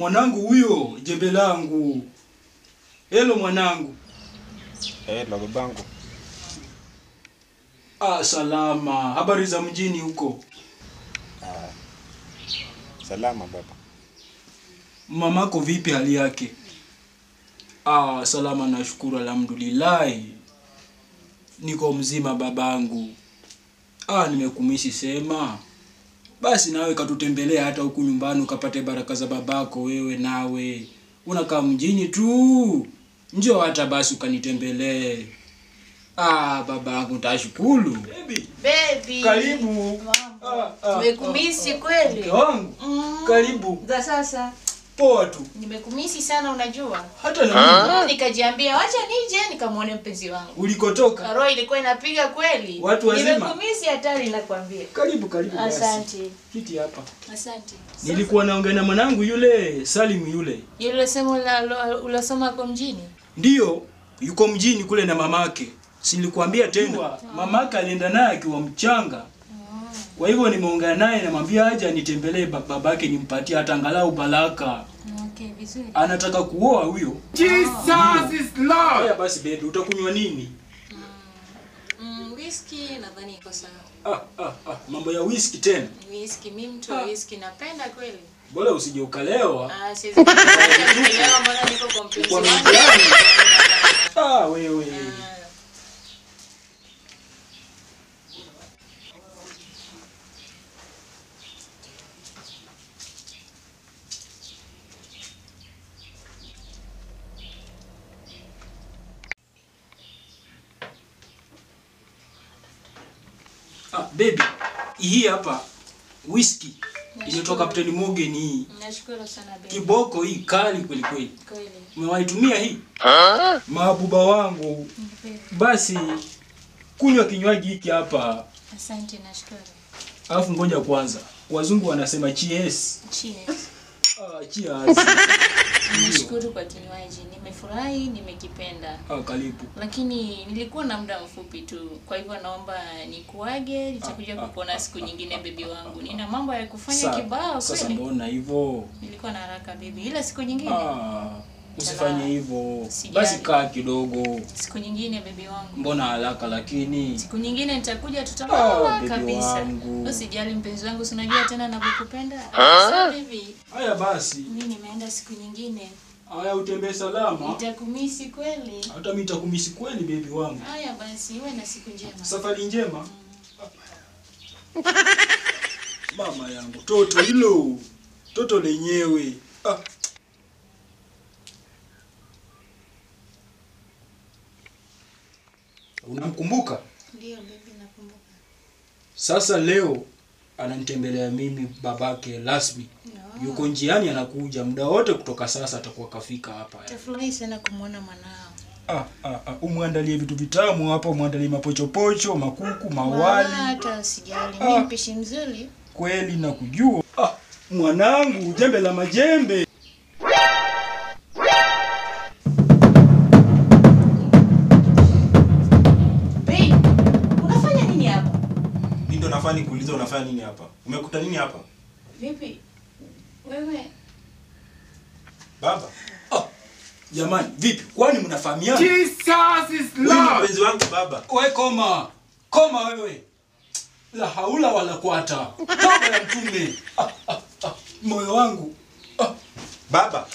Mwanangu huyo, jembe langu. Hello mwanangu. Hello babangu. Ah, salama. Habari za mjini huko? Ah, salama baba. Mamako vipi hali yake? Ah, salama nashukuru, alhamdulillah. Niko mzima babangu. Ah, nimekumisi sema. Basi nawe katutembelea hata huku nyumbani ukapate baraka za babako wewe nawe. Unakaa mjini tu. Njoo hata basi ukanitembelee. Ah, babangu nitashukuru. Baby. Baby. Karibu. Nimekumisi kweli. Mke wangu. Karibu. Za sasa. Poa tu. Nimekumisi sana unajua. Hata na mimi nikajiambia wacha nije nikamuone mpenzi wangu. Ulikotoka? Roho ilikuwa inapiga kweli. Watu wazima. Nimekumisi hatari nakwambia. Karibu karibu basi. Asante. Kiti hapa. Asante. Nilikuwa naongea na mwanangu yule Salim yule. Yule sema ulosoma kwa mjini? Ndio, yuko mjini kule na mamake. Si nilikuambia tena mamake alienda naye akiwa mchanga. Kwa hivyo nimeongea naye namwambia aje anitembelee babake nimpatie hata angalau baraka. Okay, vizuri. Anataka kuoa huyo. Jesus is Lord. Haya basi baby, utakunywa nini? Whisky nadhani iko sawa. Mambo ya whisky tena. Whisky, mimi mtu wa whisky napenda kweli. Bora usije ukalewa. Ah, siwezi kulewa, mbona niko kwa mpenzi wangu. Ah, wewe. Ah, baby, hii hapa whisky inaitwa Captain Morgan hii. Nashukuru sana baby. Kiboko hii kali kweli kweli. Kweli. Umewaitumia hii? Mabuba wangu. Basi kunywa kinywaji hiki hapa. Asante nashukuru. Alafu ngoja kwanza. Wazungu wanasema cheers. Cheers. Ah, cheers. Nashukuru kwa kinywaji. Nimefurahi, nimekipenda. Ah, karibu. Lakini nilikuwa na muda mfupi tu. Kwa hivyo naomba nikuage, nitakuja kukuona siku nyingine baby wangu. Nina mambo ya kufanya kibao kweli. Sasa mbona hivyo? Nilikuwa na haraka baby. Ila siku nyingine. Ah, usifanye hivyo. Basi kaa kidogo. Siku nyingine baby wangu. Mbona haraka lakini? Siku nyingine nitakuja tutaonana kabisa. Usijali mpenzi wangu, si unajua tena nakukupenda. Sasa baby. Haya basi. Mimi nimeenda siku nyingine. Haya utembee salama. Nitakumisi kweli. Hata mimi nitakumisi kweli baby wangu. Haya basi, uwe na siku njema. Safari njema. Mama yangu, toto hilo. Toto lenyewe. Ah. Unamkumbuka? Ndio baby nakumbuka. Sasa leo ananitembelea mimi babake rasmi. No. Yuko njiani anakuja muda wote kutoka sasa atakuwa kafika hapa. Tafurahi sana kumuona mwanao. Umwandalie vitu vitamu hapo, umwandalie mapochopocho, makuku, mawali. Hata usijali, mimi mpishi mzuri. Kweli nakujua. Ah, mwanangu, jembe la majembe. Babe, unafanya nini hapa? Mimi ndo nafanya nikuuliza unafanya nini hapa? Umekuta nini hapa? Vipi? Wewe baba. Ah, jamani, vipi? Kwani mnafahamiana? Jesus is Lord. Mpenzi wangu baba. Wewe koma. Koma wewe. La haula wala quwata. Toba ya mtume. Moyo wangu. Baba.